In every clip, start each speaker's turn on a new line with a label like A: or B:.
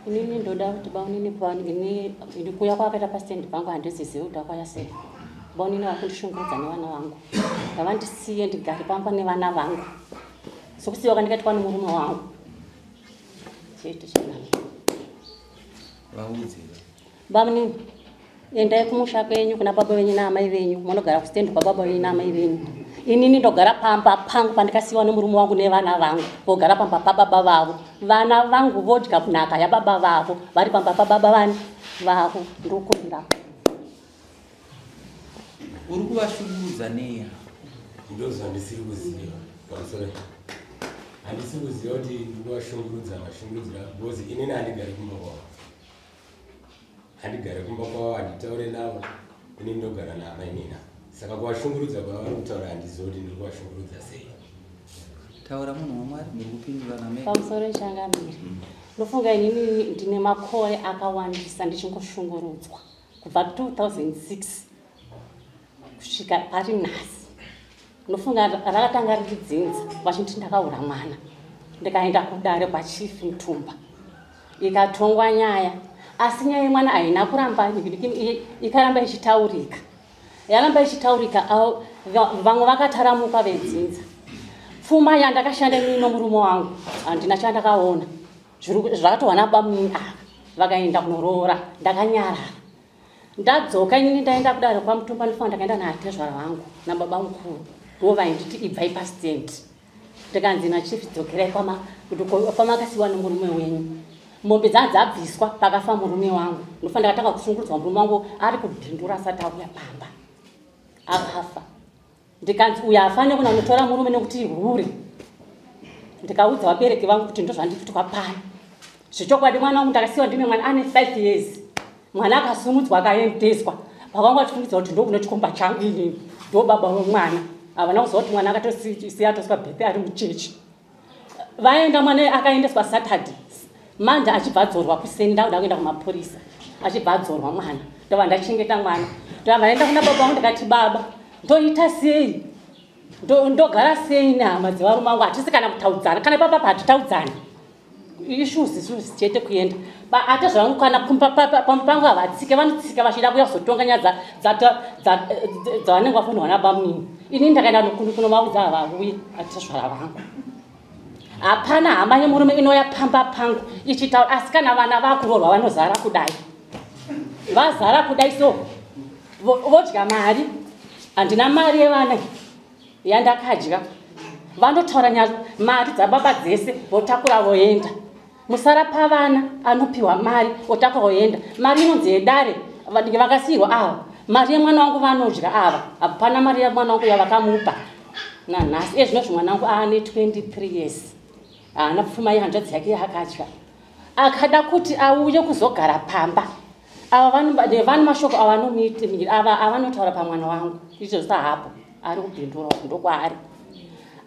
A: Inini ndoda kuti baunini ini kuuya kwakaita pasitendi pangu handizizivi kuti akauya sei. Baunini vari kundishungurudza nevana vangu, ngavandisiye ndigare pamba nevana vangu sokusiyiwa kwandikaitwa nemurume wangu chete chanami.
B: Vaudze.
A: Bamunini, endai kumusha kwenyu kuna baba venyu naamai venyu, munogara kusitendi kwababa venyu naamai venyu. Inini ndogara pamba pangu pandikasiyiwa nemurume wangu nevana vangu, vogara pamba pababa vavo. Vana vangu vodya nhaka yababa vavo vari pamba pababa vani vavo. Ndokumbira.
B: Uri kuvashungurudza nei?
C: Ndozvandisiri kuziva pamusoro, handisi kuziva kuti ndiri kuvashungurudza mashungurudzira, because inini handigari kumba kwavo, handigari kumba kwavo, handitaure navo. Inini ndogara naamainina, saka kuvashungurudza kwavari kutaura handizivi kuti ndiri kuvashungurudza sei.
B: Taura, munhu waMwari, muri kupindurana mega.
A: Pamusoro changamire, ndofunga inini ndine makore akawandisa ndichingoshungurudzwa kubva 2006 kusvika pari nhasi. Ndofunga rakatanga riri dzinza, vachiti ndakaura mwana. Ndikaenda kudare kwaChief Mutumba, ikatongwa nyaya, asi nyaya yemwana haina kuramba, ikaramba ichitaurika, yaramba ichitaurika. Vamwe vakataramuka vedzinza. Pfuma yandakashanda inini nomurume wangu handina chandakaona. Zvakatohwa nabamunini ava vakaenda kunoroora, ndakanyarara. Ndadzoka inini, ndaenda kudare kwaMutumba. Ndifanira ndakaenda naatezvara vangu nababa mukuru, ndo vainditi ibvai pasitendi. Ndikanzi nachief, dzokerai kwamakasiyiwa nemurume wenyu. Mombe dzaa dzabviswa pakafa murume wangu. Ndofanira ndakatanga kushungurudzwa murume wangu ari kubhindura asati auya pamba, akafa. Ndikanzi uyo hafaniri kunanotora murume nekuti hure. Ndikaudza vabereki vangu kuti ndozvandikuitwa pano. Zvechokwadi, mwana wangu ndakasiyiwa ndine mwana ane 5 years. Mwana akasumudzwa, akaendeswa, vakanga vachifungidzwa kuti ndokune chikomba changu inini, ndo baba wemwana. Havana kuziva kuti mwana akatosiya atoswa birth ari muchechi. Vaenda, mwana akaendeswa Saturday, Manje achibva adzorwa kuseni. Ndakuda kuenda kumapurisa, achibva adzorwa mwana. Ndobva ndachengeta mwana, ndobva ndaenda kuna baba vangu. Ndikati, baba, ndoita sei? Ndogara sei nehama dzevarume vangu? Hatisi kana kutaudzana, kana papa hatitaudzani, issues issues chete. Kuenda atezvangu kana pamupango havatsike, vanotsika vachida kuya kuzotonga nyaya dzavanenge vafonirwa nabamunini. Inini ndakaenda kunovaudza, havauye atezvara vangu. Hapana hama yemurume inouya pamba pangu ichitaura, asi kana vana vakuroorwa vanozara kudai, vazara kudai so vodya mari. Handina mari yevana yandakadya. Vanotaura mari dzababa dzese, votakura voenda. Musara pavana anopiwa mari, otakura voenda. Mari inonzi yedare vakasiyirwa ava. Mari yemwana wangu vanodya ava. Hapana mari yemwana wangu yavakamupa nanhasi. Ezvinozvi mwana wangu aane 23 years, haana pfuma yehanzvadzi yake yaakadya. Akada kuti auye kuzogara pamba ava, vane mashoko ava avanotaura pamwana wangu. Izvozvo hapo ari kubhindura, ndokwaari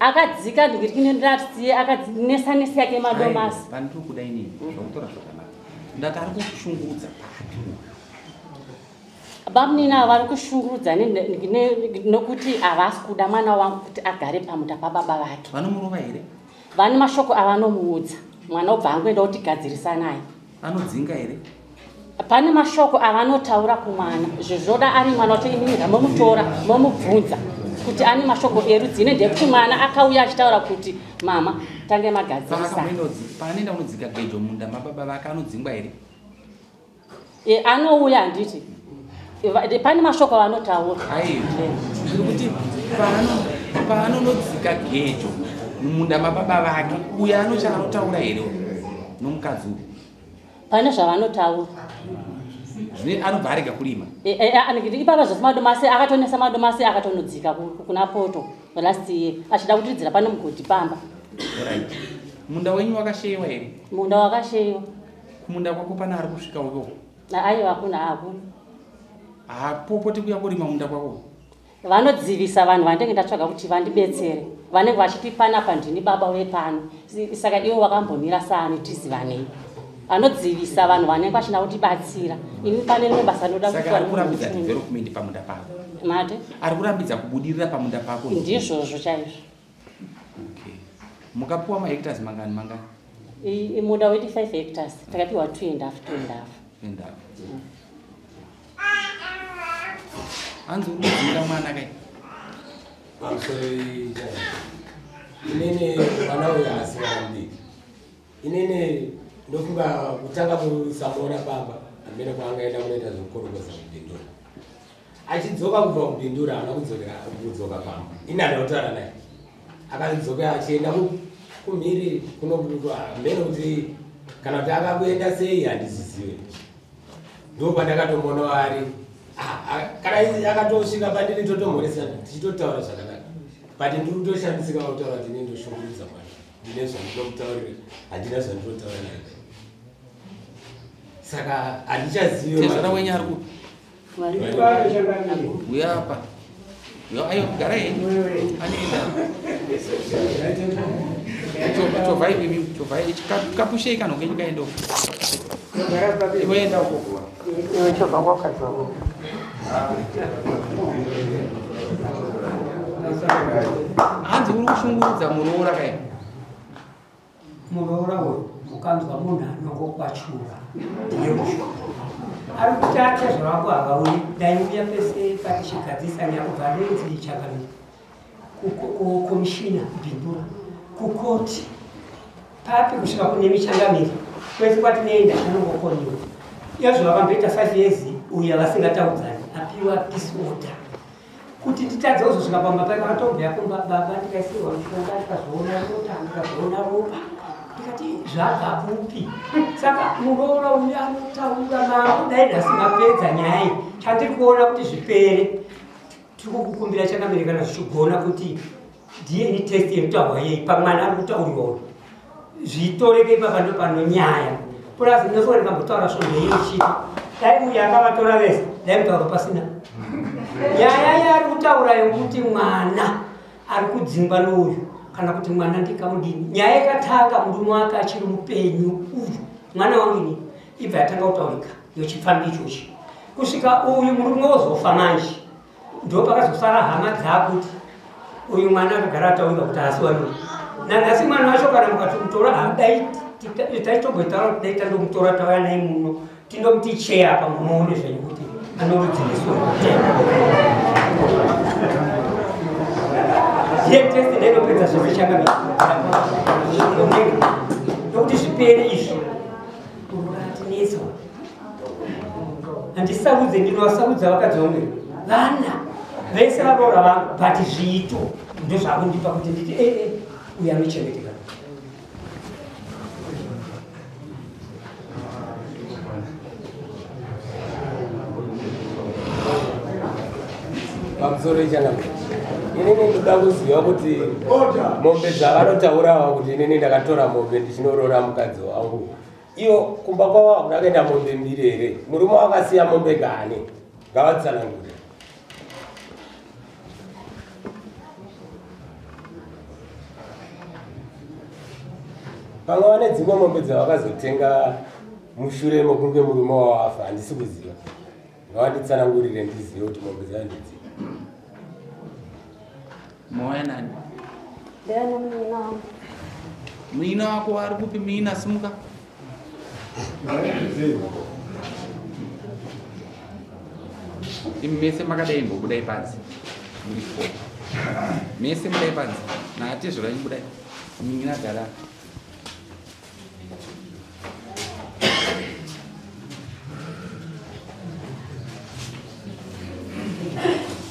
A: akadzika ndikirikinendirasiye akadzinesa nesi yake madomasi.
B: Pandiri kuda inini zvakutora zvakanaka, ndati ari kushungurudza papi uyu?
A: Bamunini ava vari kushungurudza nokuti havasi kuda mwana wangu kuti agare pamunda pababa vake.
B: Vanomurova here?
A: Vane mashoko avanomuudza, mwana obva angoenda kutigadzirisa naye.
B: Anodzinga here?
A: Pane mashoko avanotaura kumwana. Zvezvoda ari mwana wacho, inini ramomutora momubvunza kuti ane mashoko erudzine. Ndekuti mwana akauya achitaura kuti mama tange magadzirisa.
B: Paanoenda kunodzika gejo munda mababa vake, anodzingwa here?
A: E, anouya handiti. Pane mashoko avanotaura.
B: Aiwa, ndiri kuti paanonodzika gejo mumunda mababa vake uyo, anochaanotaura here nomukadzi uyu?
A: Pane zvavanotaura.
B: Zvine anobva arega kurima?
A: Ipapa zvose madomasi akatonesa, madomasi akatonodzika kuna poto last year, achida kutiridzira pane mugodhi pamba.
B: Right, munda wenyu wakasheyiwa here?
A: Munda wakasheyiwa.
B: Kumunda kwako pana ari kusvika ukoko?
A: Aiwa, hakuna, hakuna.
B: Hapopoti kuya kurima munda kwako?
A: Vanodzivisa vanhu vandenge ndatsvaga kuti vandibetsere. Vanenge vachiti panapa ndini baba wepano, saka ivo vakambomira saani tizivanei. Anodzivisa vanhu vanenge vachida kutibatsira. Ini pane rimwe basa rinoda.
B: Saka ari kurambidza development pamunda pako?
A: Mate?
B: Ari kurambidza kubudirira pamunda pako?
A: Ndizvozvo chaizvo.
B: Okay, mukapiwa mahectares mangani mangani?
A: Munda wedu 5 hectares takapiwa 2.5 2.5.
B: 2.5. Hanzi uri kudzinga mwana kai?
C: Pamusoro inini mwana uyu haasi mwana mudiki. Inini ndofunga kutanga kusamuona pamba amene kwaangaenda kunoita zvekukorokoza kubindura. Achidzoka kubva kubindura haana kudzoka pamba. Ini handina kutaura naye. Akadzoka achienda kumhiri kunomene kuti kana kuti akakuenda sei handizizive. Ndopandakatomboona ari kana akatosvika pandiri totomhoresa tichitotaura zvakanaka. But ndiri kutoshamisika kutaura kuti ini ndoshungurudza mwana. Ndine zvandinomutaurira, handina zvandinotaura naye. Saka handichazivi.
B: Tezvara wenyu ari kupi? Uya apa. Ayo gara henyu. Anoenda. Chovhai imi, chovhai. Kapushei kanhu kenyu kaenda uko. Ivoenda uko.
D: Chovha kwakadzi wako.
B: Hanzi uri kushungurudza muroora kai?
D: Muroora uyu mukanzwa munhu anongokwachura ndiye kushungurudza. Ari kuti atezvara wako havauyi, ndaiuya pese patichigadzisa nyaya kubva renzi chakamira kukomishina kubhindura kukoti papi kusvika kune michangamiri kwese kwatinoenda anongokoniwa. Izvo vakamboita 5 years uya vasingataudzani apiwa peace order. Kuti titadze kuzosvika pamba pake akatobva kumba baba ndikaisirwa mushonga ndikazoona rota ndikazoona ropa ndikati zvabva kupi. Saka muroora uyu anotaura mambo dai nhasi mapedza nyaya iyi chandiri kuona kuti zvipere tiri kukukumbira chakamire kana zvichigona kuti DNA test yekutaurwa yei pamwana ari kutauriwa uyu zvitoreke ipapa ndo pano nyaya. Purazi ndinofunga ndikambotaura svondo iyo ichiti dai uyu akavatora vese dai mutauro pasina. Nyaya yaari kutaura yekuti mwana ari kudzingwa nouyu kana kuti mwana ndikamudini. Nyaya yakatanga murume wake achiri mupenyu uyu mwana wangu ini ibva yatanga kutaurika yochipfambi ichochi kusvika uyu murume wozofa manje ndo pakazosara hama dzakuti uyu mwana akagara ataurika kuti haasi waiwe. Nanhasi mwana wacho kana mukatomutora dai taitomboitaura dai tandomutora tauya naye muno tindomuti cheya apa munoone zvenyu kuti anorudziriswa rutendo. Ndiye test ndinopedza zvese chakamira. Nokuti zvipere izvi uratinetsa. Handisarudze ndinovasarudza vakadzi vangu vana vese varoora vangu but zviito ndozvakundipa kuti nditi uyu anochengeteka.
C: Pamusoro ichangamira. Inini ndoda kuziva kuti mombe dzavanotaurawa kuti inini ndakatora mombe ndichinoroora mukadzi wangu. Iyo kumba kwavo hakuna kuenda mombe mbiri here? Murume wakasiya mombe gani? Ngavatsanangure. Pamwe vane dzimwe mombe dzavakazotenga mushure mokunge murume wavo afa, handisi kuziva. Ngavanditsanangurire ndizive kuti mombe dzava ndedzipi.
B: Moya nani?
A: Ndani muina wangu.
B: Muina wako ari kupi? Muina simuka. Imi mese makadai mbobudai panze. Muri 4. Mese mudai panze. Naatezvara yenyu budai. Muina gara.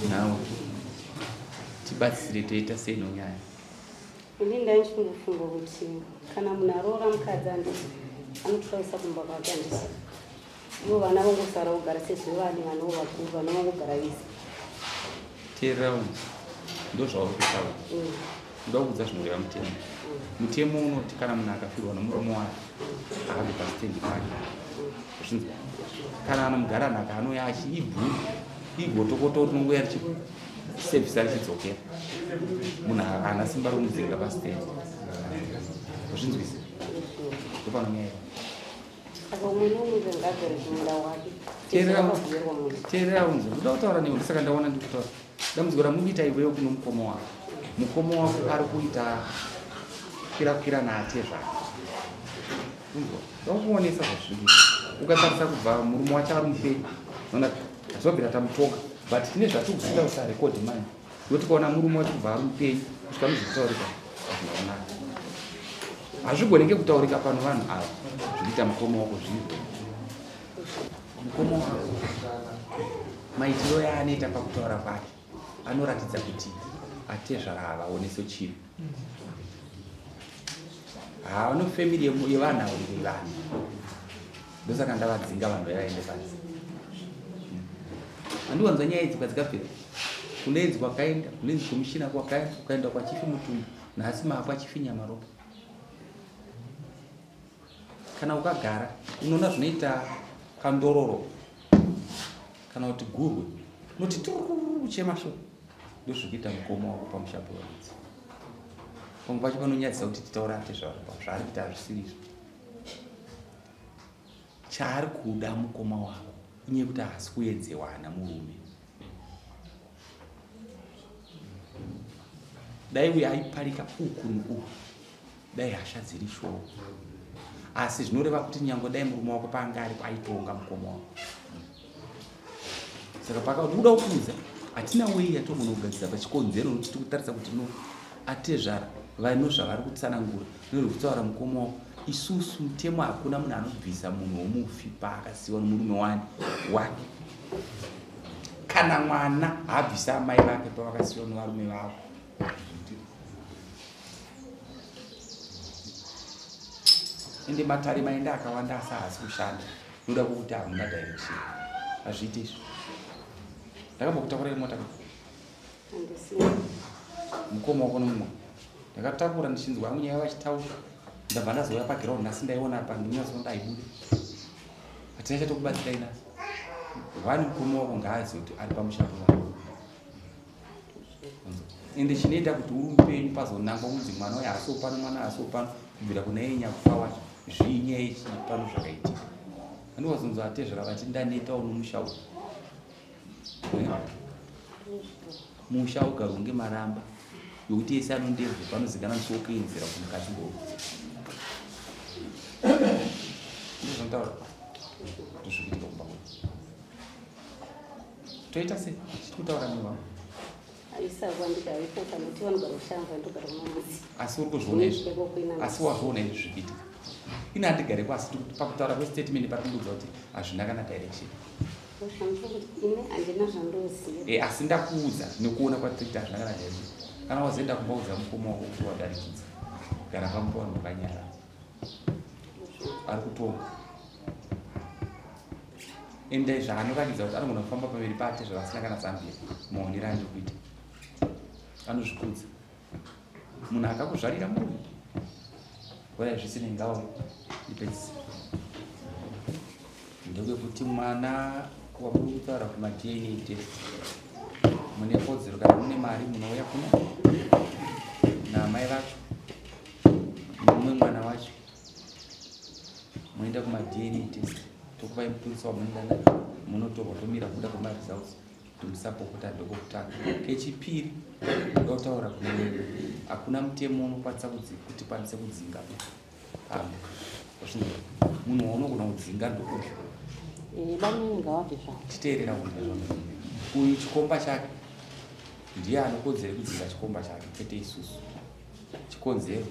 B: Now tibatsire toita sei nonyaya?
A: Ini ndaichingofunga kuti kana munhu aroora mukadzi handisi anotoisa kumba kwake handisi. Ivo vana vongosara kugara sezvo vane vana vakuru vana vongogara vese.
B: Teerera unzi ndozvauri kutaura. Ndoda kuudza zvinoreva mutemo. Mutemo unoti kana munhu akafirwa nomurume wake akabva pasitendi pake. Zvinzwa. Kana anomugara nhaka anouya achiibhuru igotokoto rinongouya richisevhisa richidzokera. Munhu haana simba romudzinga pasitendi. Zvinzwise. Ndopanonyaya.
A: Saka umwe neumwe ngaagare kumunda wake.
B: Teerera unzi ndoda kutaura newe ndosaka ndaona ndikutaura. Dambudziko ramukuita iwewe kuno mukoma wako. Mukoma wako ari kuita kwira kwira naatezvara. Ndakuonesa zvazviri. Ukatarisa kubva murume wacho ari mupenyu, unoona zvobvira tamutonga, but tine zvatiri kusida kusarekodhi manje. Nokuti ukaona murume wacho kubva ari mupenyu kusvika muzvitaurika hazvina kunaka. Hazvigoneke kutaurika pano vanhu ava zvikuita mukoma wako zvizvo. Mukoma wako maitiro yaanoita pakutaura kwake anoratidza kuti atezvara havaoneso chiro. Haano family yevanhu avo vanhu. Ndosaka ndavadzinga vanhu vaivaende pasi. Handiwanzwa nyaya idzi kwadzikabvira. Kunenzi kwakaenda, kunenzi komishina kwakaenda, kukaenda kwachifi Mutumba, nhasi maakwachifi Nyamaropa. Kana ukagara unoona zvinoita kandororo kana kuti gurwe unoti turururu kuchema so. Ndozvikuita mukoma wako pamusha pevaridzi. Pamwe pacho panonyadzisa kuti titaura ate zvaari kuita hazvisiri izvo. Chaari kuda mukoma wako inyaya yekuti haasi kuedzewana murume. Dai uyo aiparika uku neuku, dai hasha dziri shoo. Asi zvinoreva kuti nyange dai murume wako paanga aripo aitonga mukoma wako. Saka pakabuda kuudza hatina wei yatogona kugadzisa pachikonzero nokuti tiri kutarisa kuti no atezvara vano zvavari kutsanangura nezvekutaura mukoma wako. Isusu mutemo hakuna munhu anobvisa munhu womufi paakasiwa nomurume wani wake. Kana mwana haabvisa amai vake pavakasiwa nevarume vavo. Ende matare maenda akawanda asi haasi kushanda. Noda kwokuti hamuna direction. Hazviiti izvo. Ndakambokutakurai mota mukoma wako nomumwe. Ndakatakura ndichinzwa hangu nyaya vachitaura. Ndabva ndazouya paground nhasi ndaiona apa ndinyatsonda aibude. Hatina chatokubatsirai nhasi. One mukoma wako ngaazive kuti ari pamusha pevanhu. Ende chinoita kuti uri mupenyu pazonangwa kunzi mwana uyu haasi pano, mwana haasi pano, kubvira kuna iye nyakufa wacho zviinyaya ichi pano zvakaitika. Andowazonzwa atezvara vati ndanetawo nomusha uyu. Musha ugarwe ngemaramba yokuti yese anondebvu panozikana musi wokuenzera kuti mukadzi ngouyu. Ndozvanotaura ndozvikuitika kumba kwedu. Toita sei? Chiri kutaura nevanhu. Asi uri kuzviona izvi, asi wazviona izvi zvikuitika. Ini handigare kwasi pakutaura kwestatement pari kundiudza kuti hazvina kana direction. Asi ndakuudza nekuona kwatiri hazvina kana direction. Kana wazoenda kumba udza mukoma wako kuti wadarikidza. Gara pamba vanhu vakanyarara. Ari kutonga. Ende zvaanoratidza kuti anogona kufamba pamberi pake zvavasina kana zambia maonero andiri kuita. Anozvikudza. Munhu akakuzvarira murume. Oya zvisinei ngauye ndipedzise. Ndewekuti mwana wamuri kutaura kuma DNA test mune kodzero kana mune mari munouya kuno naamai vacho nomumwe mwana wacho moenda kuma DNA test tokupai mupurisa wamunoenda naye munotorwa tomira kubuda kwemaresults kuti musapopota ndokokutanga. Kechipiri ndotaura kune hakuna mutemo unokwanisa kuti kwanise kudzinga pamba. Munhu waunogona kudzinga ndouyu. Titeerera uyu chikomba chake ndiye anokodzera kudzinga chikomba chake kwete isusu. Chikonzero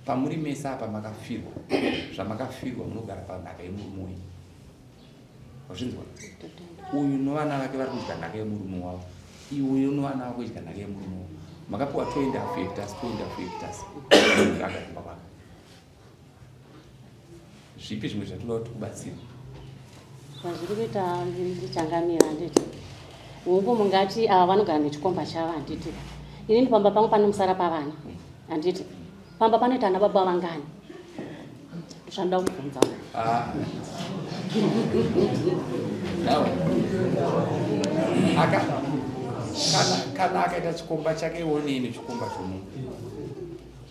B: pamuri mese apa makafirwa zvamakafirwa munogara panhaka yemurume wenyu. Wazvinzwa? Uyu novana vake vari kudya nhaka yemurume wavo. Iwe novana vako kudya nhaka yemurume wavo. Makapiwa 2.5 hectares, 2.5 hectares. Agara kumba kwake. Zvipi zvimwe zvatinoda kuti kubatsira?
A: Zvazviri kuita ndichangamira handiti. Hungu mungati ava vanogara nechikomba chavo handiti. Inini pamba pangu pane musara pavana handiti. Pamba panoita ana baba vangani? Zvanoda kubvunza.
B: Kana akaita chikomba chake iwe chikomba chomunhu.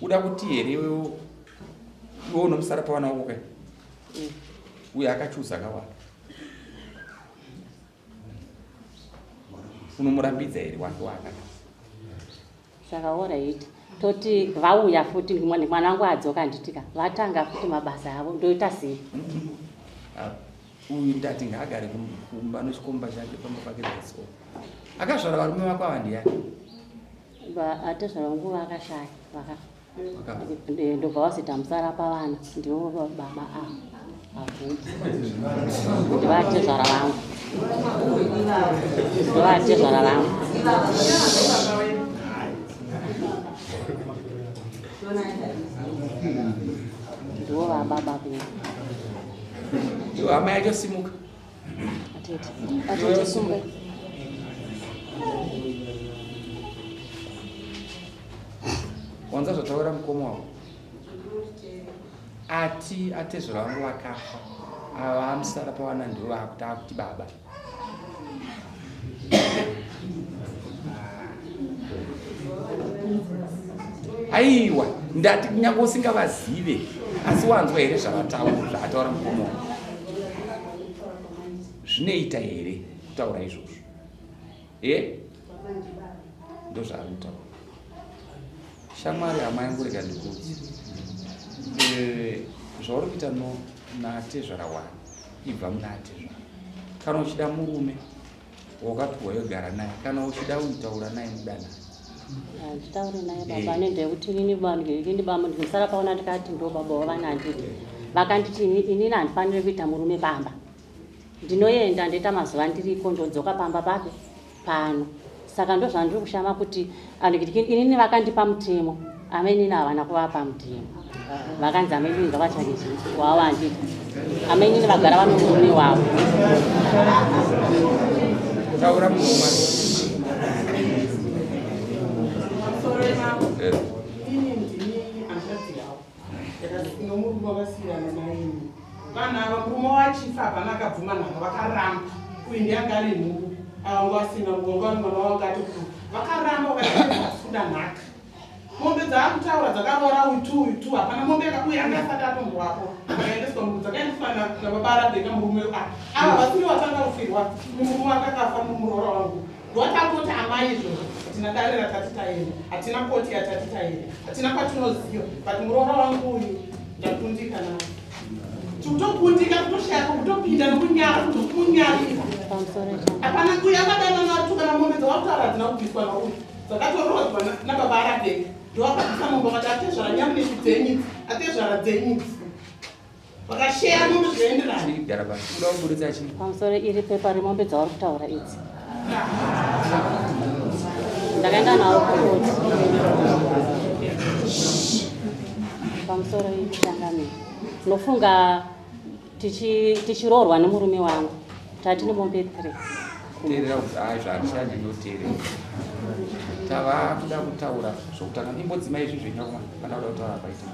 B: Uda kuti here iwe unomusara pavana wako kai? Uye akachuza akawanda. Unomurambidza here wake waakada?
A: Zvakaora iti. Toti vauya futi mwana wangu adzoka handitika, vatanga futi mabasa avo, ndoita sei?
B: Uyu ndati ngaagare kumba nechikomba chake pamba pake, that's all. Akazvara varume vako ava ndiani?
A: Atezvara vangu vakashaya, ndobva vazoita musara pavana, ndivo baba ava abvunzi, ndivatezvara vangu, ndovatezvara vangu. Ndivo vababa vedu.
B: Iwe hama yacho simuka.
A: Atete, atete, simuka.
B: Wanza zvataura mukoma wako. Ati atezvara vangu vakafa, ava amusara pavana ndivo vakuti akuti baba. Aiwa, ndati kunyange usingavazive, asi wanzwa here zvavataura, zvaataura mukoma wako? Zvinoita here kutaura izvozvo? Ndozvaari kutaura. Shamwari, hama yangu, rega ndikuudze. Zvauri kuita natezvara wani, ibva muna atezvara. Kana uchida murume wakapiwa yogara naye, kana uchida uitaura naye mudanana.
A: Handitauri naye baba, nendekuti inini baba ndimusara paona ndikati ndo baba wavana handiti. Vakanditi inini handifaniri kuita murume pamba. Ndinoenda ndoita mazuva ndiriko, ndodzoka pamba pake pano. Saka ndozvandiri kushama kuti inini vakandipa mutemo, amainini havana kuvapa mutemo. Vakanzi amainini ngavatsvake chii wavo handiti. Amainini vagara vano murume wavo.
B: Taura murume.
E: Ini ndini hanzvadzi yavo, nomurume wakasiyana naini. Vanhu ava murume wachifa hapana akabvuma navo, vakaramba. Uyu ndiye anga ari nhubu, ava ngo asina nguva, nguva mwana wavo akatokura. Vakaramba vakati kuda nhaka. Mombe dzaakutaura dzakaroora uyu tu uyu tu, hapana mombe uyu anga asati atombowako. Akaendeswa dzakaendeswa nababa Arabheka murume ava vasiri vatanga kufirwa, murume akakafa mumuroora wangu. Ndotakoti amai izvozvo, hatina dare ratati taenda, hatina koti yatati taenda, hatina kwatinoziva, but muroora wangu uyu ndakundika naye. Kutokundika, kutoshaya kutopinda nokunyara, kutokunyarira. Hapana uyu akadanana atukana, mombe dzawakutaura hadzina kubviswa nauyu, dzakatorodzwa nababa Arabheka. Ndowakabvisa mombe vakati atezvara nyamunesi dzenyidzi, atezvara dzenyidzi. Vakasheya mombe zvinoenderana.
B: Gara pasi. Uda kuburitsa chii?
A: Pamusoro iri pepa remombe dzauri kutaura idzi. Ndakaenda nawo kukoti. Pamusoro ichangamire. Nofunga tichiroorwa nemurume wangu. Tati nemombe 3.
B: Teerera kuti ai zvaandishandi ndinoteerera. Tava kuda kutaura zvokutanga. Imbodzima izvi zvenyu kana kuda kutaura paita.